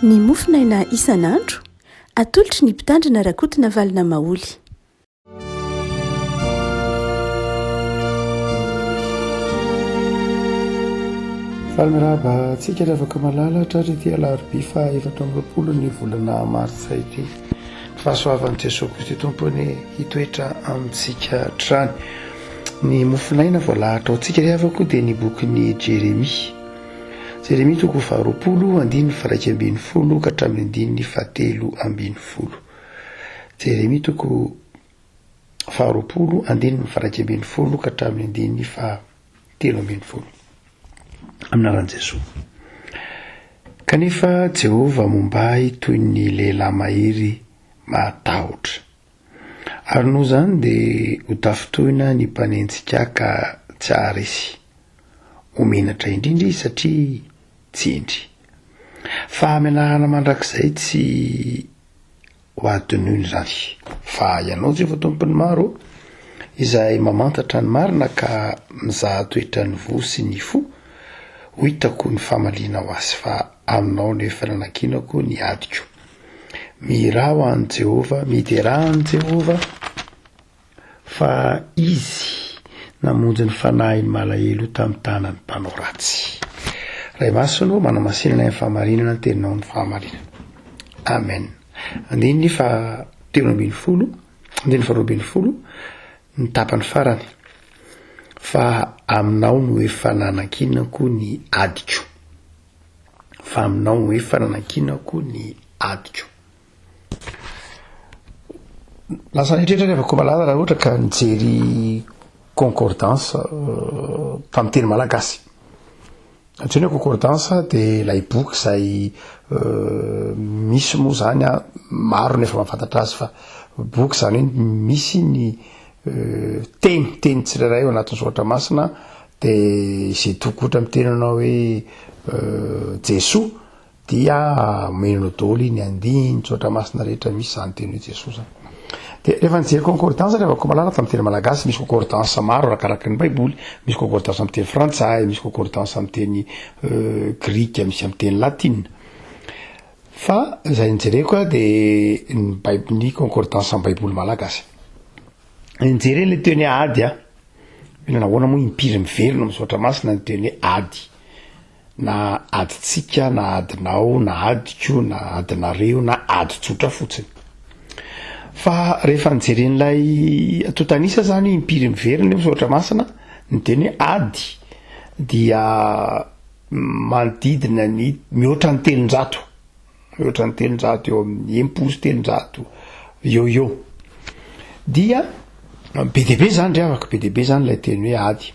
Ny mofonaina isan'andro, atolotry ny Mpitandrina Rakotonavalona Maholy. Faly miarahaba antsika ry havako malala hatrany ity alarobia faha 24 ny volana martsa ity. Ny fahasoavan'i Jesoa Kristy Tompo anie hitoetra amintsika hatrany. Ny mofonaina voalahatra ho antsika ry havako dia ny bokin'i Jeremia. Jeremia toko faharoapolo andininy faha 11 ka hatramin'ny andininy faha 13. Jeremia toko faharoapolo andininy faha 11 ka hatramin'ny andininy faha 13. Amin'ny anaran'i Jesoa. Kanefa Jehovah momba ahy toy ny lehilahy mahery mahatahotra. Ary noho izany dia ho tafintohina ny mpanenjika ahy ka tsy haharesy. Ho menatra indrindra izy satria tsy hendry. Fahamenarana mandrakizay tsy ho adinoina izany. Fa ianao Jehovah Tompon'ny maro, izay mamantatra ny marina ka mizaha toetra ny voa sy ny fo, ho hitako ny famalianao azy, fa aminao no efa nanankinako ny adiko. Mihirà ho an'i Jehovah, miderà an'i Jehovah, fa Izy namonjy ny fanahin'ny malahelo tamin'ny tanan'ny mpanao ratsy. Ray Masina ô, manamasinana ny fahamarinana ny teninao ny fahamarinana. Amen. Andininy faha 13, andininy faha 12, ny tapany farany. Fa aminao no efa nanankinako ny adiko. Fa aminao no efa nanankinako ny adiko. Lasa nieritreritra ny havako malala raha ohatra ka nijery concordance tamin'ny teny malagasy. Antsoina hoe concordance dia ilay boky izay misy moa zany an, maro ny efa mahafantatra azy fa boky izany hoe misy ny teny, teny tsirairay ao anatin'ny soratra masina dia izay toko ohatra miteny anao hoe Jesoa Dia omena daholo ny andinin-tsoratra masina rehetra misy izany teny hoe Jesoa izany. Dia rehefa nijery concordance ry havako malala tamin'ny teny malagasy, misy concordance maro arakaraky ny baiboly, misy concordance amin'ny teny frantsay, misy concordance amin'ny teny grika, misy amin'ny teny latina. Fa izay nijereko aho dia ny baib-, ny concordance amin'ny baiboly malagasy. Nijery ilay teny hoe ady aho. Mila nahoana moa impiry miverina amin'ny soratra masina ny teny hoe ady. Na adintsika na adinao na adiko na adinareo na ady tsotra fotsiny. Fa rehefa nijeren'ilay antontan'isa zany impiry miverina io soratra masina ny teny hoe ady dia manodidina ny mihoatra ny 300, mihoatra ny 300 eo amin'ny 360 eo eo. Dia be dia be zany ry havako, be dia be zany ilay teny hoe ady.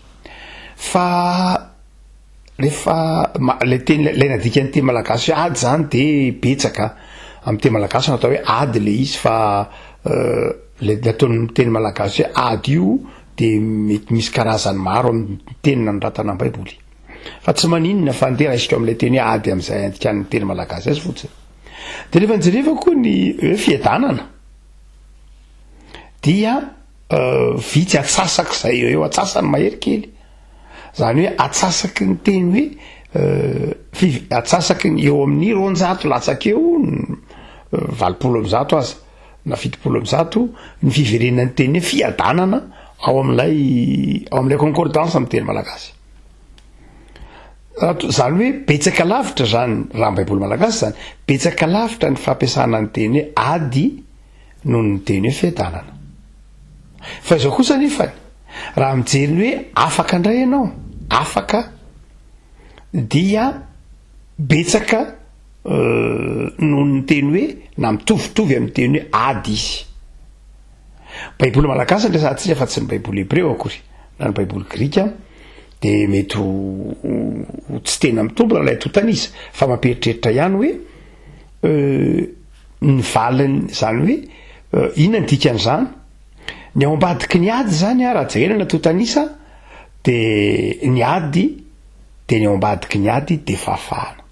Fa Rehefa ilay teny ilay nadikan'ny teny malagasy hoe ady zany de betsaka amin'ny teny malagasy no atao hoe ady le izy fa le nataon'ny teny malagasy hoe ady io de mety misy karazany maro amin'ny teny nanoratana ny baiboly. Fa tsy maninona fa ndeha raisiko amin'ilay teny hoe ady amin'izay andikan'ny teny malagasy azy fotsiny. De rehefa nijerevako ny hoe fiadanana dia vitsy atsasak'izay eo eo atsasany mahery kely. Zany hoe atsasaky ny teny hoe fiv-, atsasaky ny eo amin'ny 200 latsaka eo, 180 aza na 170 ny fiverenan'ny teny hoe fiadanana ao amin'ilay, ao amin'ilay concordance amin'ny teny malagasy. Raha to-, zany hoe betsaka lavitra zany, raha ny baiboly malagasy zany, betsaka lavitra ny fampiasana ny teny hoe ady noho ny teny hoe fiadanana. Fa izao kosa anefany, raha mijery ny hoe afaka indray ianao, afaka dia betsaka noho ny teny hoe na mitovitovy amin'ny teny hoe ady izy. Baiboly malagasy no resahantsika fa tsy ny baiboly hebreo akory na ny baiboly grika de mety ho tsy tena mitombina ilay antontan'isa fa mampieritreritra ihany hoe ny valiny izany hoe inona ny dikan'izany? Ny ao ambadiky ny ady izany a, raha jerena ny antontan'isa de ny ady de ny ao ambadiky ny ady de fahafahana.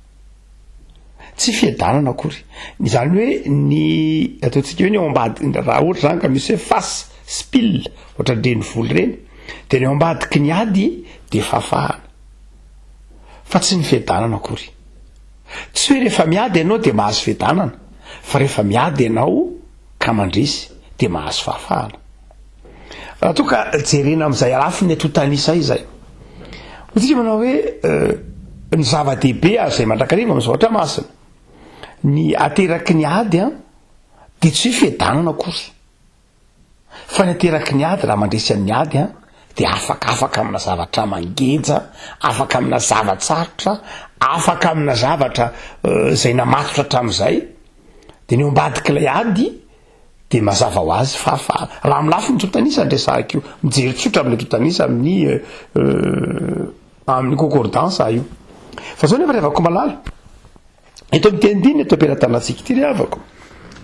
Tsy fiadanana akory. Izany hoe ny ataontsika hoe ny ao ambadiky, raha ohatra izany ka misy hoe face sy pile ohatran'ireny voly ireny, de ny ao ambadiky ny ady de fahafahana. Fa tsy ny fiadanana akory. Tsy hoe rehefa miady ianao dia mahazo fiadanana, fa rehefa miady ianao ka mandresy dia mahazo fahafahana. Raha toa ka jerena amin'izay lafiny antontan'isa izay, hoy tsika manao hoe ny zava-dehibe azo izay mandrakariva amin'ny zavatra masina, ny ateraky ny ady an, dia tsy hoe fiadanana akory. Fa ny ateraky ny ady, raha mandresy amin'ny ady an, dia afaka, afaka amina zavatra mangeja, afaka amina zava-tsarotra, afaka amina zavatra izay namatotra hatramin'izay, dia ny eo ambadik'ilay ady dia mazava ho azy fa fa raha amin'ny lafiny antontan'isa no resahiko io, mijery tsotra amin'ilay antontan'isa amin'ny amin'ny concordance aho io. Fa zao nefa ry havako malala, Eto amin'ity andininy eto am-pelatanantsika ity ry havako,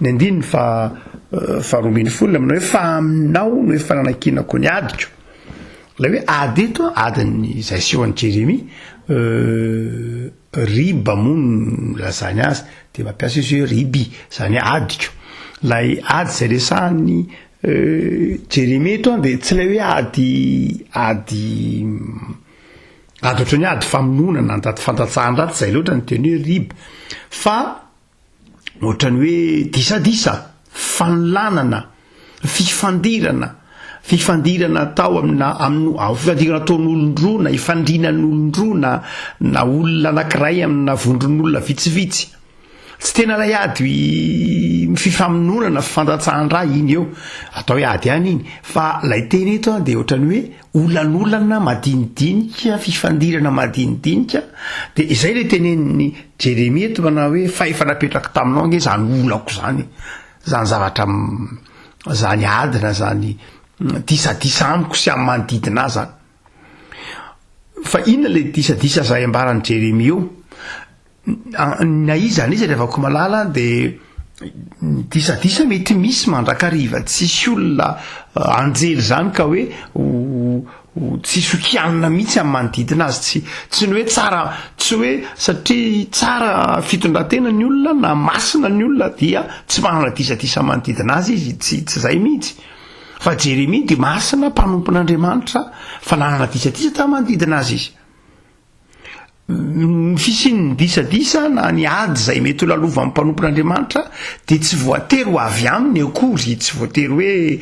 ny andininy fa faharoa ambin'ny folo aminao hoe fa aminao no efa nanankinako ny adiko. Ilay hoe ady eto, adiny izay aseho an'i Jeremia, riba moa no nilazany azy, dia mampiasa izy hoe ribi, izany hoe adiko. Ilay ady izay resahan'i Jeremia eto dia tsy ilay hoe ady ady Ady ohatran'ny hoe ady famonoana na ady fandatsahan-dra tsy izay loatra ny teny hoe riba fa ohatran'ny hoe disadisa, fanolanana, fifandirana, fifandirana atao amina amin'ny fifandirana ataon'olon-droa na ifandrinan'olon-droa na na olona anankiray amina vondron'olona vitsivitsy. Tsy tena ilay ady fifamonoana na fifandatsahan-dra iny eo, atao hoe ady ihany iny, fa ilay teny eto dia ohatran'ny hoe olanolana madinidinika, fifandirana madinidinika, dia izay ilay tenenin'i Jeremia eto manao hoe fa efa napetrako taminao ange izany olako izany, izany zavatra izany ady na izany disadisa amiko sy amin'ny manodidina ahy izany. Fa inona ilay disadisa izay ambaran'i Jeremia eo? Na iza na iza ry havako malala dia ny disadisa mety misy mandrakariva, tsisy olona anjely zany ka hoe ho tsisy ho kianina mihitsy amin'ny manodidina azy, tsy tsy ny hoe tsara, tsy hoe satria tsara fitondran-tena ny olona na masina ny olona dia tsy manana disadisa manodidina azy izy, tsy tsy zay mihitsy. Fa Jeremia dia masina mpanompon'Andriamanitra fa nanana disadisa tamin'ny manodidina azy izy. Ny fisian'ny disadisa na ny ady izay mety ho lalovan'ny mpanompon'Andriamanitra dia tsy voatery ho avy aminy akory, tsy voatery hoe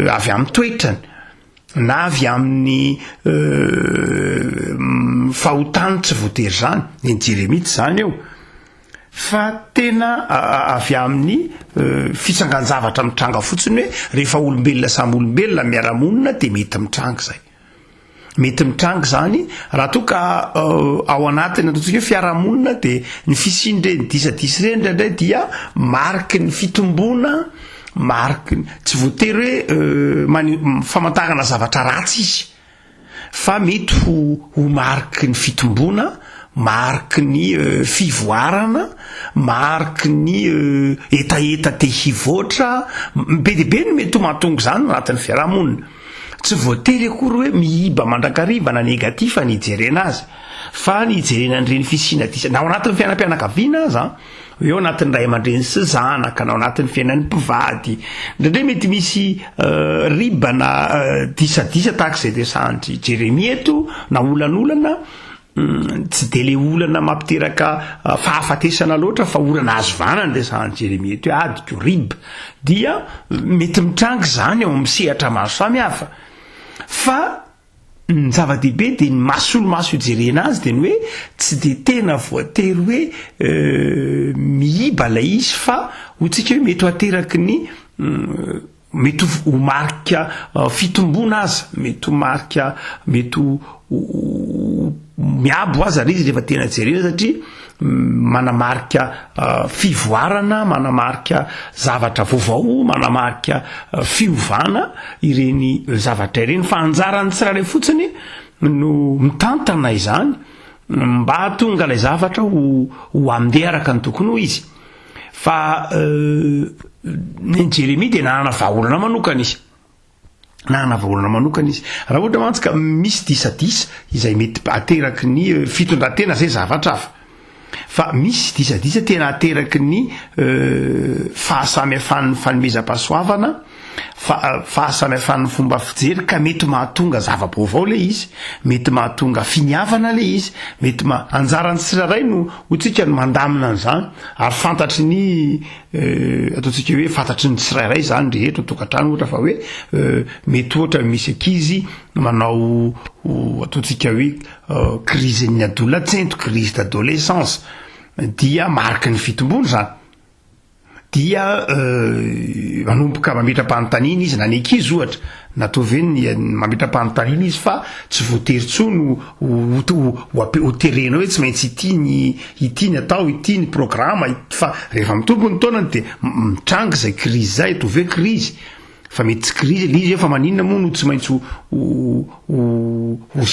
avy amin'ny toetrany na avy amin'ny fahotany, tsy voatery izany. Ny an'i Jeremia tsy izany eo, fa tena avy amin'ny fitsangan-javatra mitranga fotsiny hoe rehefa olombelona samy olombelona miara-monina dia mety mitranga izay. Mety mitranga izany raha toa ka ao anatin'ny ataontsika hoe fiarahamonina dia ny fisian'ireny disadisa ireny indraindray dia mariky ny fitomboana, mariky ny, tsy voatery hoe mane- famantarana zavatra ratsy izy fa mety ho ho mariky ny fitomboana, mariky ny fivoarana, mariky ny hetaheta te hivoatra, be dia be no mety ho mahatonga izany ao anatin'ny fiarahamonina. Tsy voatery akory hoe miiba mandrakariva na negatif ny hijerena azy, fa ny hijerena an'ireny fisiana disa, na ao anatin'ny fiainam-pianakaviana aza, hoe ao anatin'ny ray aman-dreny sy zanaka, na ao anatin'ny fiainan'ny mpivady, indraindray mety misy riba na disadisa tahaka izay resahan-dry Jeremia eto, na olanolana, Tsy dia le olana mampiteraka fahafatesana loatra fa olana azo vahana ny resahan'i Jeremia eto hoe adiko, rib, dia mety mitranga izany ao amin'ny sehatra maro samihafa. Fa ny zava-dehibe dia ny maso-maso ijerena azy dia ny hoe tsy dia tena voatery hoe miiba ilay izy fa hoy tsika hoe mety ho ateraky ny Mety ho marika fitomboana aza, mety ho marika, mety ho miabo aza ilay izy rehefa tena jerena satria manamarika fivoarana, manamarika zavatra vaovao, manamarika fiovana ireny zavatra ireny fa anjaran'ny tsirairay fotsiny no mitantana izany mba hahatonga ilay zavatra ho ho handeha araka ny tokony ho izy. Fa ny Jeremia dia nanana vahaolana manokana izy. Nanana vahaolana manokana izy. Raha ohatra mantsy ka misy disadisa izay mety ateraky ny euh, fitondran-tena zay zavatra hafa. Fa misy disadisa tena ateraky ny euh, fahasamihafan'ny fanomezam-pahasoavana. Fa fahasamihafan'ny fomba fijery ka mety mahatonga zava-baovao le izy, mety mahatonga finiavana le izy, mety ma-, anjaran'ny tsirairay no ho tsika no mandamina an'izany ary fantatry ny ataontsika hoe fantatry ny tsirairay zany rehetra tokantrano ohatra fa hoe mety ohatra misy ankizy manao ataontsika hoe crise-n'ny adolatsento, crise d'adolescence, dia mariky ny fitomboana izany. Dia manomboka mametra-panontaniana izy, na ny ankizy ohatra, na toa ve ny mametra-panontaniana izy fa tsy voatery intsony ho terena hoe tsy maintsy ity ny ity ny atao, ity ny programa, fa rehefa mitombo ny taonany dia mitranga izay krizy izay, toa ve krizy, fa mety tsy krizy ilay izy hoe fa maninona moa no tsy maintsy ho ho ho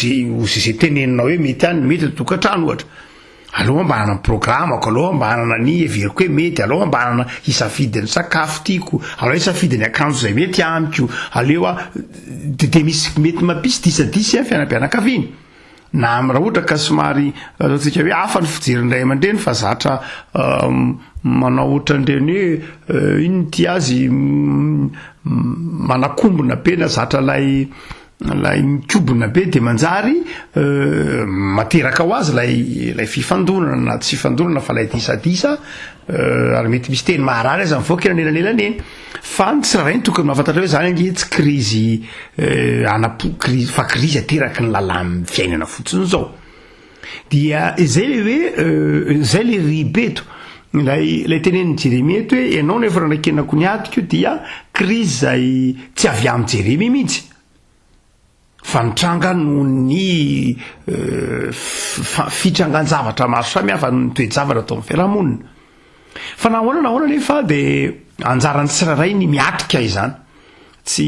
ze teneninao hoe mety any no mety tokantrano ohatra. Aleo mba hanana ny programako, aleo mba hanana ny heveriko hoe mety, aleo mba hanana hisafidy ny sakafo tiako, aleo hisafidy ny akanjo izay mety amiko, aleo aho de de misy mety mampisy disadisa ny fiainam-pianakaviana. Na raha ohatra ka somary ataontsika hoe hafa ny fijerin'ny ray aman-dreny fa zatra manao ohatran'ireny hoe inona ity azy manakombona be na zatra ilay Ilay mikobona be dia manjary materaka ho azy ilay ilay fifandonana na tsy fifandonana fa ilay disadisa ary mety misy teny maharary aza mivoaka eny anelanelany eny. Fa ny tsirairay no tokony mahafantatra hoe zany ange tsy krizy ana-po krizy fa krizy ateraky ny lalàn'ny fiainana fotsiny izao. Dia izay le hoe izay le riba eto. Ilay ilay tenenin'i Jeremia eto hoe ianao no efa nanakenako ny adiko dia krizy izay tsy avy amin'i Jeremia mihitsy fa nitranga noho ny fitrangan-javatra maro samihafa noho ny toe-javatra tao amin'ny fiarahamonina. Fa na ahoana na ahoana anefa dia anjaran'ny tsirairay ny miatrika izany. Tsy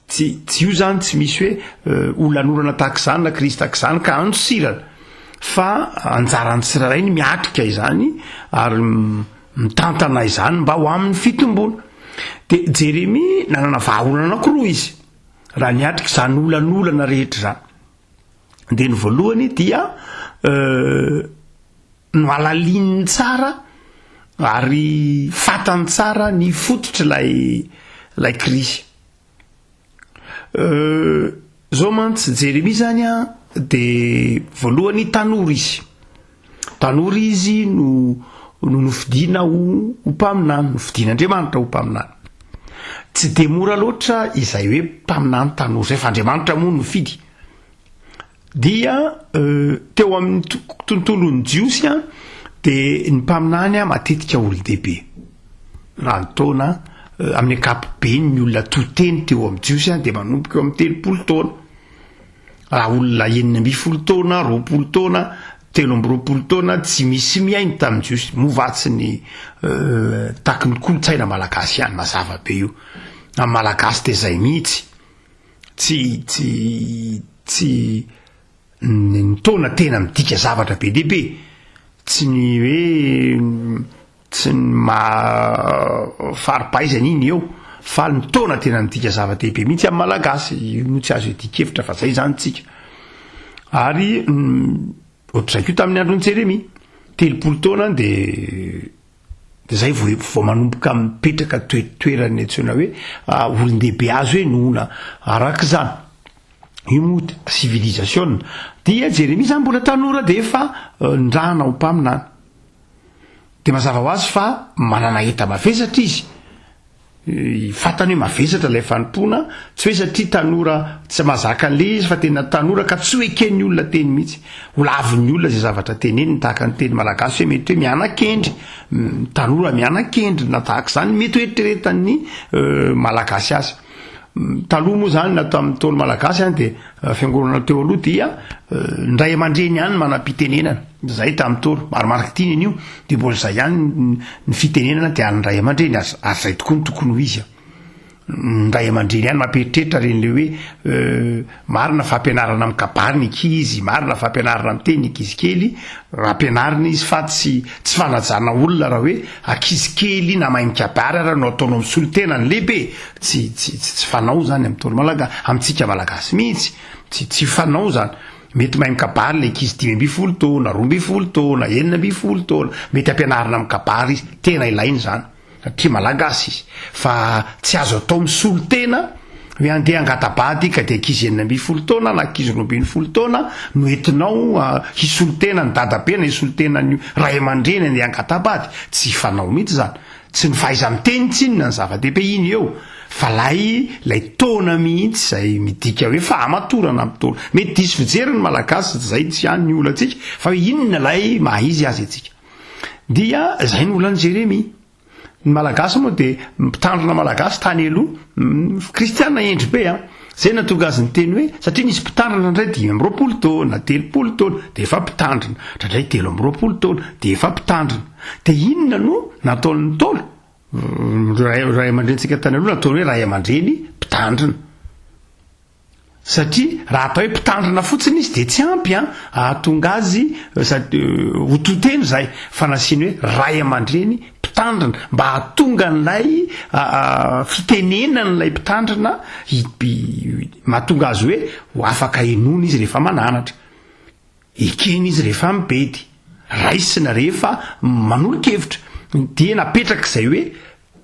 Tsy, tsy io zany tsy misy hoe olan'olana tahaka izany na krizy tahaka izany ka andosirana fa anjaran'ny tsirairay ny miatrika izany ary mitantana izany mba ho amin'ny fitomboana. De Jeremia nanana vahaolana anankiroa izy raha niatrika izany olan'olana rehetra izany. De ny voalohany dia nohalalininy tsara ary fantany tsara ny fototr'ilay ilay krizy. Zao mantsy Jeremia zany an de voalohany tanora izy, tanora izy no no nofidina ho ho mpaminany, nofidin'Andriamanitra ho mpaminany. Tsy de mora loatra izay hoe mpaminany tanora zay fa Andriamanitra moa no nifidy. Dia teo amin'ny tontolon'ny Jiosy an, dia ny mpaminany an matetika olon-dehibe. Raha ny taona, amin'ny ankapobeny ny olona to teny teo amin'ny Jiosy an dia manomboka eo amin'ny 30 taona. Raha olona 16 taona, 20 taona, 23 taona tsy misy mihaino tamin'ny Jiosy. Moa va tsy ny taky ny kolontsaina malagasy ihany, mazava be io. Amin'ny Malagasy dia izay mihitsy. Tsy, tsy, tsy ny taona tena midika zavatra be dia be. Tsy ny hoe tsy ny maha fari-pahaizana iny eo fa ny taona tena midika zava-dehibe mihitsy amin'ny Malagasy. Io moa tsy azo iadian-kevitra fa zay izany tsika. Ary ohatr'izay koa tamin'ny andron'i Jeremia. 30 taona dia De zay vao vao manomboka mipetraka toetoeran'ny antsoina hoe olon-dehibe azo henoina araka izany. Io moa civilisation. Dia Jeremia zany mbola tanora de efa nirahana ho mpaminany. De mazava ho azy fa manana enta-mavesatra izy. Fantany hoe mavesatra ilay fanompoana, tsy hoe satria tanora tsy mahazaka an'ilay izy fa tena tanora ka tsy ho eken'ny olona teny mihitsy. Ho lavin'ny olona izay zavatra teneniny, tahaka ny teny malagasy hoe mety hoe miana-kendry, tanora miana-kendry na tahaka izany mety ho eritreretan'ny malagasy azy. Taloha moa izany na tamin'ny Ntaolo malagasy any dia fiangonana teo aloha dia ny ray aman-dreny ihany no manam-pitenenana. Izay tamin'ny Ntaolo. Marimarika tiana an'io dia mbola izay ihany ny fitenenana dia an'ny ray aman-dreny ary ary izay tokoa no tokony ho izy. Ny ray aman-dreny ihany mampieritreritra ireny le hoe marina fa ampianarana mikabary ny ankizy, marina fa ampianarina miteny ny ankizy kely, raha ampianarina izy fa tsy tsy fanajana olona raha hoe ankizy kely na mahay mikabary ara no ataonao misolo tena ny lehibe. Tsy tsy tsy fanao zany amin'ny Ntaolo malaga, amintsika malagasy mihitsy. Tsy tsy fanao zany. Mety mahay mikabary le ankizy 15 taona, 12 taona, 16 taona, mety ampianarina mikabary izy, tena ilaina izany. Satria Malagasy izy. Fa tsy azo atao misolo tena hoe andeha hangata-bady ka dia ankizy 16 taona na ankizy 12 taona no entinao hisolo tena ny dadabe na hisolo tena ny ray aman-dreny andeha hangata-bady. Tsy fanao mihitsy izany. Tsy ny fahaiza-miteny tsinona ny zava-dehibe iny eo fa lay lay taona mihitsy izay midika hoe fahamatorana amin'ny taona. Mety diso fijery ny Malagasy, izay tsy any ny olantsika fa hoe inona ilay maha izy azy antsika. Dia izay no olan'i Jeremia. Ny Malagasy moa dia mpitandrina Malagasy tany aloha, kristiana hendry be an. Izay nahatonga azy niteny hoe satria nisy mpitandrina indray 25 taona, 30 taona dia efa mpitandrina, indraindray 23 taona dia efa mpitandrina. Dia inona no nataon'ny Ntaolo? Ray aman-drenintsika tany aloha nataony hoe ray aman-dreny mpitandrina. Satria raha atao hoe mpitandrina fotsiny izy dia tsy ampy an, ahatonga azy sady ho to teny izay, fa nasiany hoe ray aman-dreny mpitandrina mba hahatonga an'ilay fitenenan'ilay mpitandrina mahatonga azy hoe ho afaka henoina izy rehefa mananatra. Ekena izy rehefa mibedy, raisina rehefa manolo-kevitra, dia napetraka izay hoe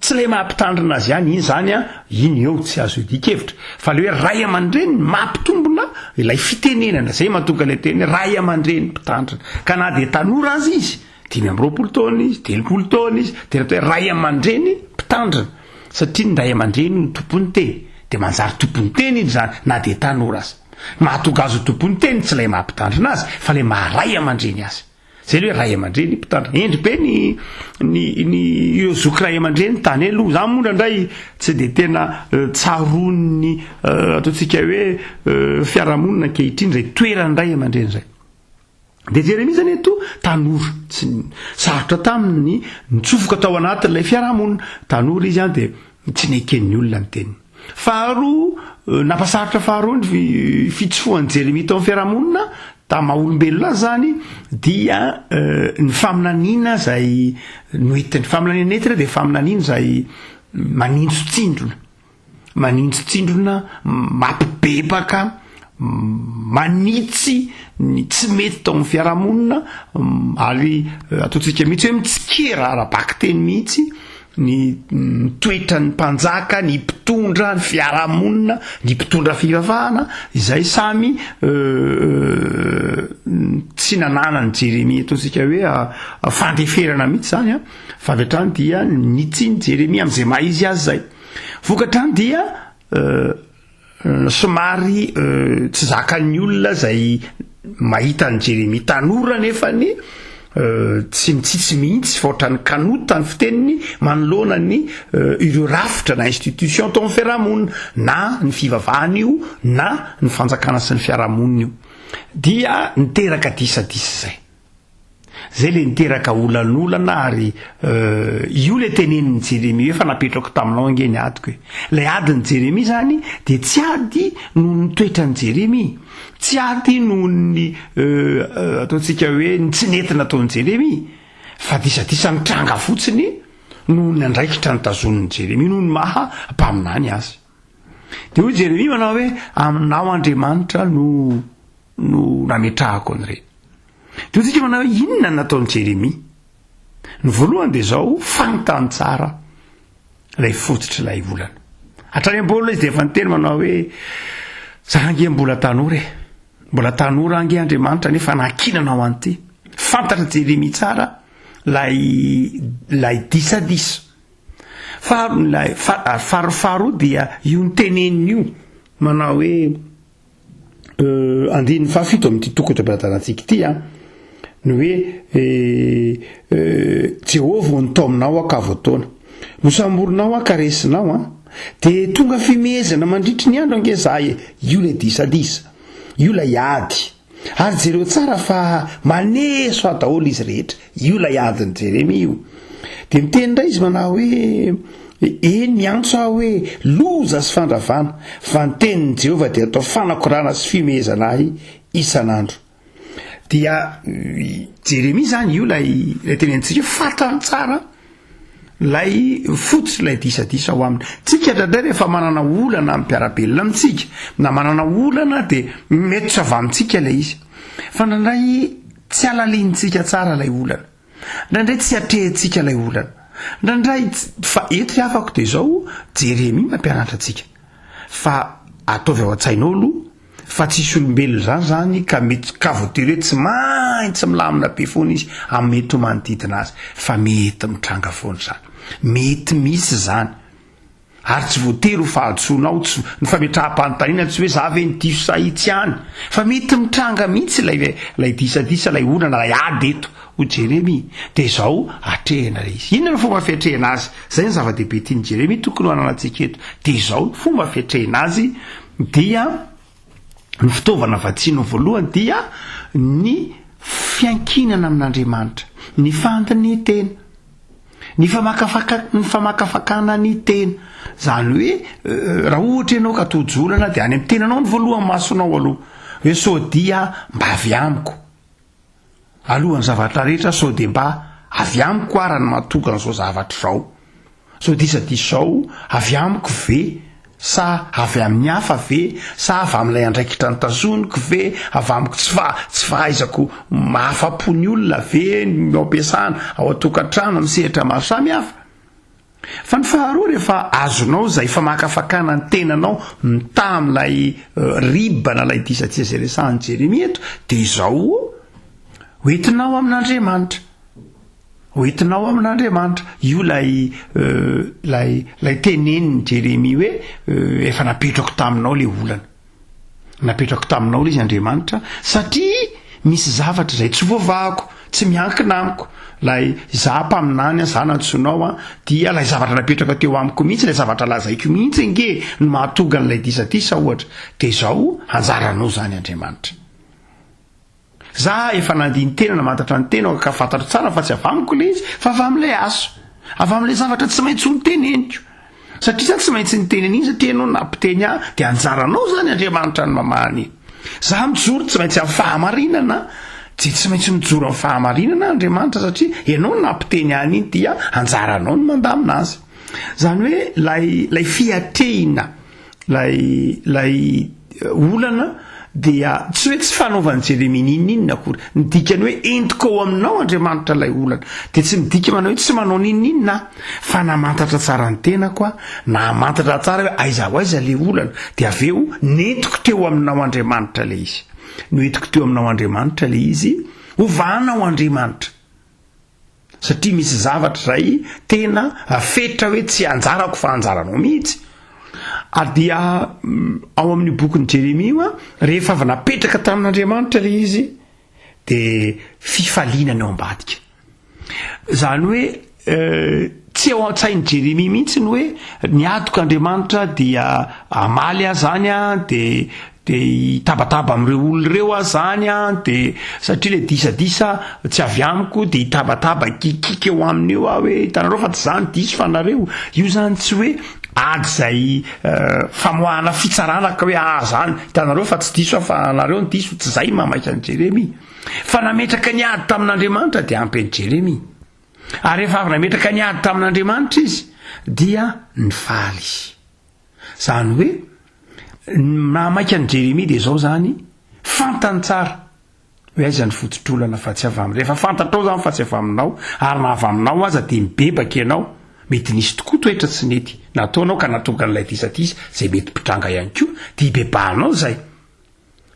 tsy ilay maha mpitandrina azy ihany, iny izany an, iny eo tsy azo iadian-kevitra, fa ilay hoe ray aman-dreny mampitombina ilay fitenenana, izay mahatonga ilay teny hoe ray aman-dreny mpitandrina, ka na dia tanora aza izy, 25 taona izy, 30 taona izy, dia natao hoe ray aman-dreny mpitandrina, satria ny ray aman-dreny no tompon'ny teny, dia manjary tompon'ny teny izy izany na dia tanora aza. Mahatonga azy ho tompon'ny teny tsy ilay maha mpitandrina azy fa ilay maha ray aman-dreny azy. Zay le hoe ray aman-dreny mpitandrina. Hendry be ny ny ny ireo zoky ray aman-dreny tany aloha. Za moa indraindray tsy dia tena tsaroan'ny ataontsika hoe fiarahamonina ankehitriny izay toeran'ny ray aman-dreny izay. Dia Jeremia izany eto tanora, tsy sarotra taminy ny nitsofoka tao anatin'ilay fiarahamonina. Tanora izy an, dia tsy neken'ny olona ny teniny. Faharoa, nampasarotra faharoa ny fitsofohan'i Jeremia tao amin'ny fiarahamonina, tamin'ny maha olombelona azy izany, dia ny faminaniana izay noentiny. Faminaniana nentiny dia faminaniana izay maninjotsindrona. Maninjotsindrona, mampibebaka, manitsy ny tsy mety tao amin'ny fiarahamonina ary ataontsika mihitsy hoe mitsikera ara-bakiteny mihitsy ny ny toetran'ny mpanjaka, ny mpitondra, ny fiarahamonina, ny mpitondra fivavahana izay samy tsy nananan'i Jeremia ataontsika hoe fandeferana mihitsy izany an, fa avy hatrany dia nitsiny Jeremia amin'izay maha izy azy izay. Vokatr'izany dia somary tsy zakan'ny olona izay mahita an'i Jeremia tanora nefany tsy mitsitsy mihitsy fa ohatran'ny kanota ny fiteniny manoloana ny ireo rafitra na institution tao amin'ny fiarahamonina na ny fivavahana io na ny fanjakana sy ny fiarahamonina io dia niteraka disadisa izay. Zay le niteraka olanolana ary io le tenenin'i Jeremia hoe fa napetrako taminao ange ny adiko e. Ilay adin'i Jeremia zany dia tsy ady noho ny toetran'i Jeremia, tsy ady noho ny ataontsika hoe ny tsy nety nataon'i Jeremia, fa disadisa nitranga fotsiny noho ny andraikitra notazonin'i Jeremia noho ny maha mpaminany azy. Dia hoy Jeremia manao hoe aminao Andriamanitra no no nametrahako an'ireny. Dia hoy tsika manao hoe inona no nataon'i Jeremia? Ny voalohany dia izao, fantany tsara ilay fototr'ilay olana. Hatrany am-boalohany izy dia efa niteny manao hoe za ange mbola tanora e. Mbola tanora ange Andriamanitra nefa nankinana ho an'ity. Fantatr'i Jeremia tsara ilay ilay disadisa. Fa ilay faharoa dia io niteneniny io manao hoe Andininy fahafito amin'ity toko eto am-pelatanantsika ity an, ny hoe Jehovah ô nitaominao aho ka voataona. Nosamborinao aho ka resinao an. Dia tonga fimehezana mandritry ny andro ange za e. Io ilay disadisa. Io ilay ady. Ary jereo tsara fa maneso ahy daholo izy rehetra. Io ilay adin'i Jeremia io. Dia miteny indray izy manao hoe, Eny, miantso aho hoe, loza sy fandravana, fa ny tenin'i Jehovah dia atao fanakorana sy fihomehezana ahy isan'andro. Dia Jeremia izany io ilay ilay tenenintsika hoe fantany tsara ilay fototra ilay disadisa ao aminy. Tsika indraindray rehefa manana olana amin'ny mpiara-belona amintsika, na manana olana dia mety tsy avy amintsika ilay izy. Fa indraindray tsy halalinintsika tsara ilay olana. Indraindray tsy atrehintsika ilay olana. Indraindray, fa eto ny hafako dia izao, Jeremia mampianatra antsika fa ataovy ao an-tsainao aloha fa tsisy olombelona izany izany ka mety ka voatery hoe tsy maintsy milamina be foana izy amin'ny mety ho manodidina azy fa mety mitranga foana izany. Mety misy izany. Ary tsy voatery ho fahadisoanao, tsy, ny fametraham-panontaniana tsy hoe za ve ny diso sa itsy ihany, fa mety mitranga mihitsy ilay, ilay disadisa, ilay olana, ilay ady eto, hoy Jeremia. Dia izao atrehina ilay izy. Inona no fomba fiatrehina azy? Izay no zava-dehibe tian'i Jeremia tokony ho ananantsika eto. Dia izao ny fomba fiatrehina azy dia ny fitaovana vatsiana voalohany dia ny fiankinana amin'Andriamanitra, ny fandinihan-tena. Ny famakafaka ny famakafakana ny tena. Izany hoe raha ohatra ianao ka tojo olana dia any amin'ny tenanao ny voalohany masonao aloha. Hoe sao dia mba avy amiko. Alohan'ny zavatra rehetra sao dia mba avy amiko ara ny mahatonga an'izao zavatra izao. Zao disadisa zao avy amiko ve sa avy amin'ny hafa ve sa avy amin'ilay andraikitra notazoniko ve, avy amiko tsy faha tsy fahaizako mahafa-po ny olona ve ny ao am-piasana, ao an-tokantrano, amin'ny sehatra maro samihafa. Fa ny faharoa rehefa azonao izay famakafakana ny tenanao mitaha amin'ilay riba na ilay disadisa izay resahan'i Jeremia eto dia izao hoentinao amin'Andriamanitra. Ho entinao amin'Andriamanitra. Io ilay ilay ilay tenenin'i Jeremia hoe efa napetrako taminao ilay olana. Napetrako taminao ilay izy Andriamanitra satria misy zavatra izay tsy voavahako, tsy miankina amiko. Ilay izaho mpaminany, izaho nantsoinao an, dia ilay zavatra napetraka teo amiko mihitsy, ilay zavatra lazaiko mihitsy ange no mahatonga an'ilay disadisa ohatra. Dia izao anjaranao izany Andriamanitra. Za efa nandini-tena namantatra ny tenako ka fantatro tsara fa tsy avy amiko ilay izy fa avy amin'ilay asa. Avy amin'ilay zavatra tsy maintsy ho noteneniko. Satria za tsy maintsy niteny an'iny satria ianao nampiteny ahy dia anjaranao izany Andriamanitra ny mamaha an'iny. Za mijoro tsy maintsy amin'ny fahamarinana dia tsy maintsy mijoro amin'ny fahamarinana Andriamanitra satria ianao no nampiteny ahy an'iny dia anjaranao ny mandamina azy. Izany hoe ilay ilay fiatrehina Ilay ilay olana dia tsy hoe tsy fanaovan'i Jeremia n'inon'inona akory. Ny dikany hoe entiko ao aminao Andriamanitra ilay olana dia tsy midika manao hoe tsy manao n'inon'inona aho fa namantatra tsara ny tenako aho, nahamantatra tsara hoe aiza ho aiza ilay olana dia avy eo nentiko teo aminao Andriamanitra ilay izy. Noentiko teo aminao Andriamanitra ilay izy, hovanao Andriamanitra. Satria misy zavatra izay tena fetra hoe tsy anjarako fa anjaranao mihitsy. Ary dia ao amin'io bokin'i Jeremia io, rehefa avy napetraka tamin'Andriamanitra ilay izy, dia fifaliana ny ao ambadika. Izany hoe tsy ao an-tsain'i Jeremia mihitsy ny hoe ny adiko Andriamanitra dia hamaly ahy izany an, dia De hitabataba amin'ireo olona ireo aho zany an, de satria le disadisa tsy avy amiko de hitabataba hikikiky eo aminy eo aho hoe hitanareo fa tsy za no diso fa nareo. Io zany tsy hoe ady zay famoahana fitsarana ka hoe ah zany hitanareo fa tsy diso aho fa nareo no diso, tsy zay mahamaika an'i Jeremia. Fa nametraka ny ady tamin'Andriamanitra de ampy an'i Jeremia. Ary rehefa avy nametraka ny ady tamin'Andriamanitra izy dia nifaly izy. Izany hoe, ny mahamaika an'i Jeremia dia izao izany, fantany tsara hoe aiza ny fototr'olana fa tsy avy aminy. Rehefa fantatrao izany fa tsy avy aminao, ary na avy aminao aza dia mibebaka ianao, mety nisy tokoa toetra tsy nety nataonao ka nahatonga an'ilay disadisa izay mety mpitranga ihany koa, dia ibebahanao izay.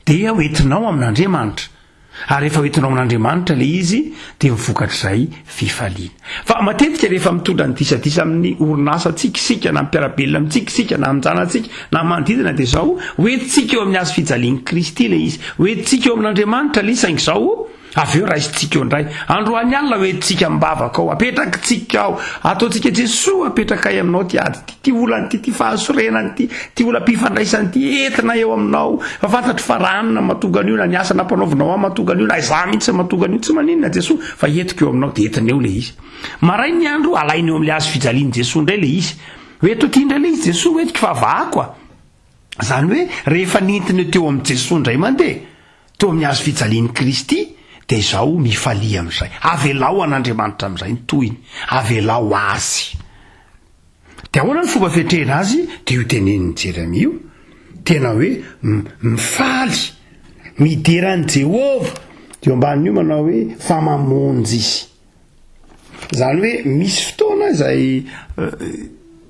Dia ho entinao amin'Andriamanitra. Ary rehefa ho entinao amin'Andriamanitra ilay izy, dia ny vokatr'izay fifaliana. Fa matetika rehefa mitondra ny disadisa amin'ny orinasantsika isika, na mpiara-belona amintsika isika, na amin-janatsika, na manodidina, dia izao, ho entintsika eo amin'ny hazo fijalian'i Kristy ilay izy. Ho entintsika eo amin'Andriamanitra ilay izy, saingy izao, Avy eo raisintsika eo indray. Androany alina ho entintsika am-bavaka ao, apetrakitsika ao, ataontsika Jesoa apetrakay aminao ity ady ity, ity olana ity, ity fahasorenana ity, ity olam-pifandraisana ity, entina eo aminao. Fa fantatro fa raha any na mahatonga an'io na ny asa nampanaovinao ahy mahatonga an'io na izaho mihitsy mahatonga an'io, tsy maninona Jesoa fa entiko eo aminao dia entina eo ilay izy. Maraina ny andro, alaina eo amin'ilay hazo fijalian'i Jesoa indray ilay izy. Ho eto aty indray ilay izy Jesoa, ho entiko fa vahako a. Izany hoe rehefa nentina teo amin'i Jesoa indray mandeha, teo amin'ny hazo fijalian'i Kristy, dia izao mifalia amin'izay. Avelao an'Andriamanitra amin'izay ny tohiny. Avelao Azy. Dia ahoana ny fomba fiatrehina azy? Dia io tenenin'i Jeremia io. Tena hoe mifaly, midera an'i Jehovah. Dia eo ambanin'io manao hoe fa mamonjy Izy. Izany hoe misy fotoana. olana izay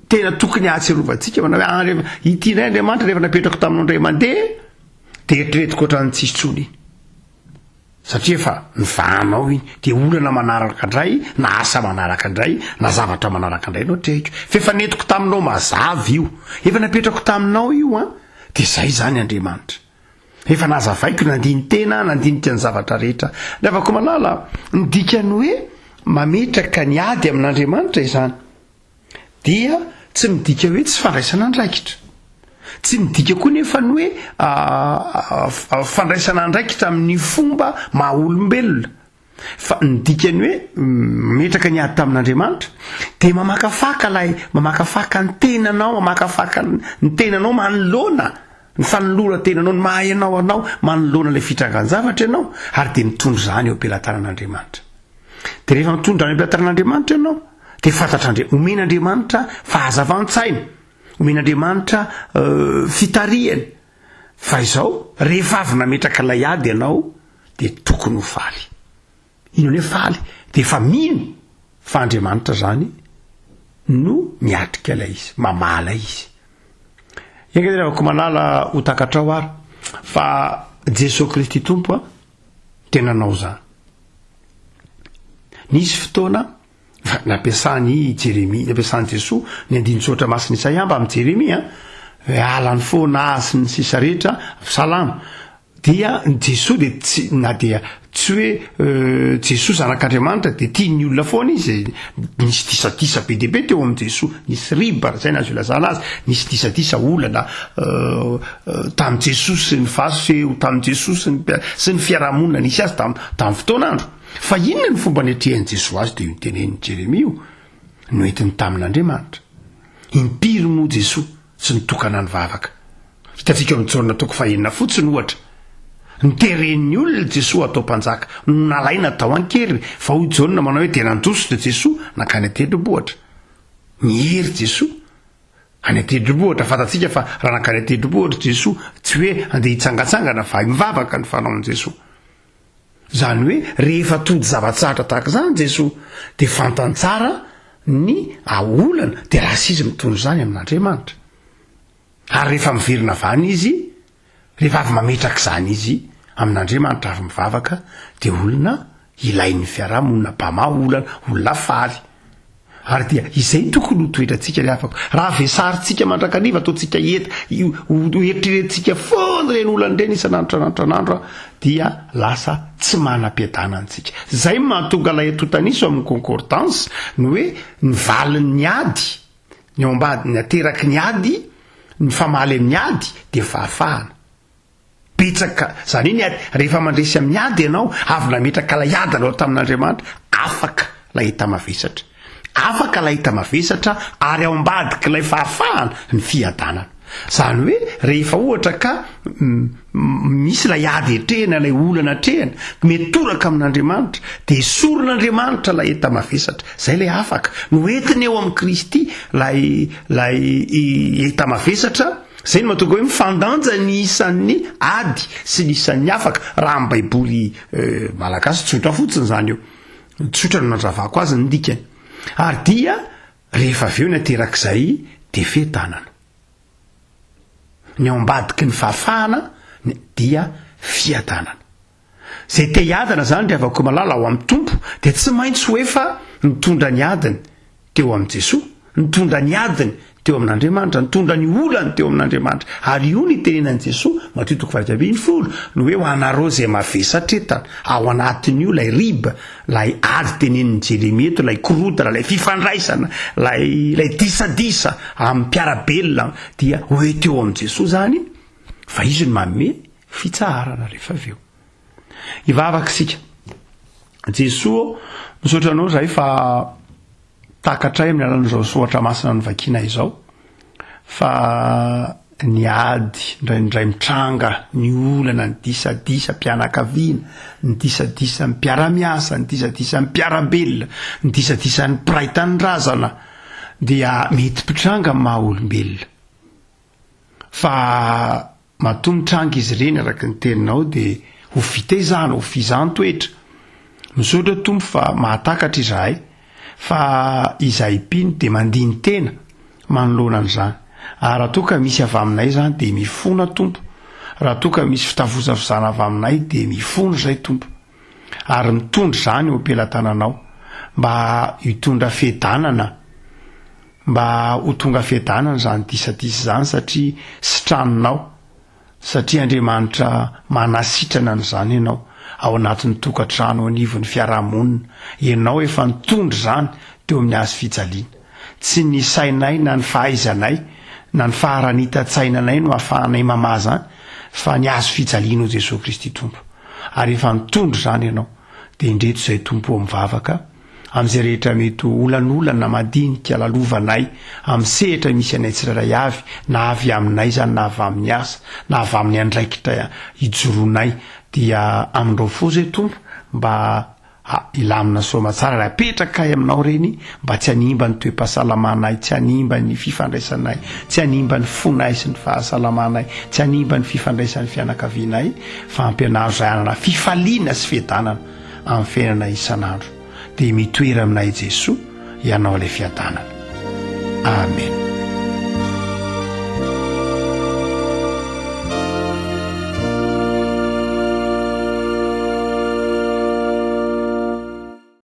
tena tokony hahatsiarovantsika manao hoe ah, rehefa ity indray Andriamanitra rehefa napetrako taminao indray mandeha dia eritreretiko ohatran'ny tsisy intsony iny. Satria efa nivahanao iny, dia olana manaraka indray, na asa manaraka indray, na zavatra manaraka indray no atrehiko. Fa efa nentiko taminao mazava io, efa napetrako taminao io an, dia izay izany Andriamanitra. Efa nazavaiko, nandini-tena, nandinika ny zavatra rehetra. Ry havako malala, ny dikan'ny hoe mametraka ny ady amin'Andriamanitra izany, dia tsy midika hoe tsy fandraisana andraikitra. Tsy midika koa nefa ny hoe fandraisana andraikitra amin'ny fomba maha olombelona. Fa ny dikany hoe mametraka ny ady tamin'Andriamanitra dia mamakafaka ilay mamakafaka ny tenanao, mamakafaka ny tenanao manoloana ny fanoloran-tenanao, ny maha ianao anao manoloana ilay fitrangan-javatra ianao ary dia mitondra izany eo am-pelatanan'Andriamanitra. Dia rehefa mitondra any am-pelatanan'Andriamanitra ianao dia fantatr'Andria-, omen'Andriamanitra fahazavan-tsaina, omen'Andriamanitra fitarihana. Fa izao, rehefa avy nametraka ilay ady ianao dia tokony ho faly. Inona hoe faly? Dia efa mino fa Andriamanitra izany no miatrika ilay izy, mamaha ilay izy. Enga anie ravako malala ho takatrao ary fa Jesoa Kristy Tompo a, dia nanao izany. Nisy fotoana nampiasan'i Jeremia, nampiasan'i Jesoa ny andinin-tsoratra masin'i Isaia mba amin'i Jeremia, hoe alany foana ahy sy ny sisa rehetra, salamo. Dia ny Jesoa dia tsy, na dia tsy hoe Jesoa zanak'Andriamanitra dia tian'ny olona foana izy, nisy disadisa be dia be teo amin'i Jesoa, nisy riba, raha izay no azo ilazana azy, nisy disadisa olana tamin'i Jesoa sy ny Fariseo, tamin'i Jesoa sy ny sy ny fiarahamonina nisy azy tam tamin'ny fotoan'andro. Fa inona ny fomba niatrehan'i Jesoa azy dia io notenenin'i Jeremia io, noentiny tamin'Andriamanitra. Impiry moa Jesoa tsy nitokana nivavaka? Hitantsika ao amin'ny Jaona toko fahenina fotsiny ohatra. Noteren'ny olona Jesoa hatao mpanjaka, no nalaina tao an-keriny, fa hoy Jaona manao hoe dia nandositra Jesoa nankany an-tendrombohitra. Niery Jesoa any an-tendrombohitra, fantatsika fa raha nankany an-tendrombohitra Jesoa, tsy hoe handeha hitsangantsangana fa hivavaka ny fanaon'i Jesoa. Izany hoe rehefa tody zava-tsarotra tahaka izany Jesoa dia fantany tsara ny olana dia lasa izy mitondra izany amin'Andriamanitra. Ary rehefa miverina avy any izy, rehefa avy mametraka izany izy amin'Andriamanitra ary mivavaka dia olona ilain'ny fiarahamonina, mpamaha olana, olona faly. Ary dia izay tokony ho toetrantsika ry havako. Raha vesarintsika mandrakariva, ataontsika heta, ho eritreretintsika foana ireny olana ireny isan'andro isan'andro isan'andro, dia lasa tsy manam-piadanana antsika. Izay no mahatonga ilay antontan'iso amin'ny concordance, ny hoe ny valin'ny ady, ny ao ambady, ny ateraky ny ady, ny famaly amin'ny ady dia fahafahana. Betsaka, izany hoe ny ady, rehefa mandresy amin'ny ady ianao, avy nametraka ilay ady anao tamin'Andriamanitra, afaka ilay enta-mavesatra. Afaka ilay enta-mavesatra ary ao ambadik'ilay fahafahana ny fiadanana. Izany hoe rehefa ohatra ka misy ilay ady atrehina, ilay olana atrehina, mety toraka amin'Andriamanitra, dia esorin'Andriamanitra ilay enta-mavesatra. Izay ilay afaka. Noentiny eo amin'i Kristy ilay ilay enta-mavesatra. Izay no mahatonga hoe mifandanja ny isan'ny ady sy ny isan'ny afaka, raha amin'ny baiboly malagasy tsotra fotsiny izany io. Tsotra no nanazavako azy ny dikany. Ary dia rehefa avy eo ny aterak'izay dia fiadanana. Ny ao ambadiky ny fahafahana dia fiadanana. Izay te hiadana izany ry havako malala ao amin'ny Tompo dia tsy maintsy ho efa nitondra ny adiny teo amin'i Jesoa, nitondra ny adiny teo amin'Andriamanitra, nitondra ny olany teo amin'Andriamanitra. Ary io no itenenan'i Jesoa, Matio toko faha-11, ny hoe ho anareo izay mavesatretana, ao anatin'io ilay riba, ilay ady tenenin'i Jeremia eto, ilay korontana, ilay fifandraisana, ilay ilay disadisa amin'ny mpiara-belona dia ho ety eo amin'i Jesoa izany fa Izy no manome fitsaharana rehefa avy eo. Hivavaka isika. Jesoa ô, misaotra anao izahay fa takatray amin'ny alalan'izao soratra masina novakiana izao fa ny ady indraindray mitranga, ny olana, ny disadisa mpianakaviana, ny disadisa ny mpiara-miasa, ny disadisa ny mpiara-belona, ny disadisa ny mpiray tanindrazana dia mety mpitranga amin'ny maha olombelona. Fa Matoa mitranga izy ireny araka ny teninao dia ho fitaizana, ho fizahn-toetra. Misaotra Tompo fa mahatakatra izahay. Fa izahay mpino dia mandini-tena manoloana an'izany. Ary raha toa ka misy avy aminay izany dia mifona Tompo. Raha toa ka misy fitavozavozana avy aminay dia mifona izay Tompo. Ary mitondra izany eo am-pelatananao mba hitondra fiadanana, mba ho tonga fiadanana izany disadisa izany satria sitraninao. Satria Andriamanitra manasitrana an'izany ianao, ao anatin'ny tokantrano, eo anivon'ny fiarahamonina. Ianao efa nitondra izany teo amin'ny hazo fijaliana. Tsy ny sainay na ny fahaizanay na ny faharanitan-tsainanay no ahafahanay mamaha izany, fa ny hazo fijalianao Jesoa Kristy Tompo. Ary efa nitondra izany ianao. Dia indreto izay Tompo ô mivavaka. amin'izay rehetra mety ho olanolana madinika lalovanay amin'ny sehatra misy anay tsirairay avy, na avy aminay izany na avy amin'ny asa, na avy amin'ny andraikitra ijoroanay, dia amindrao fo izay Tompo mba hilamina soa aman-tsara ary apetrakay aminao ireny mba tsy hanimba ny toe-pahasalamanay, tsy hanimba ny fifandraisanay, tsy hanimba ny fonay sy ny fahasalamanay, tsy hanimba ny fifandraisan'ny fianakavianay, fa ampianaro izahay hanana fifaliana sy fiadanana. amin'ny fiainana isan'andro dia mitoera aminay Jesoa ianao ilay fiadanana. Amen.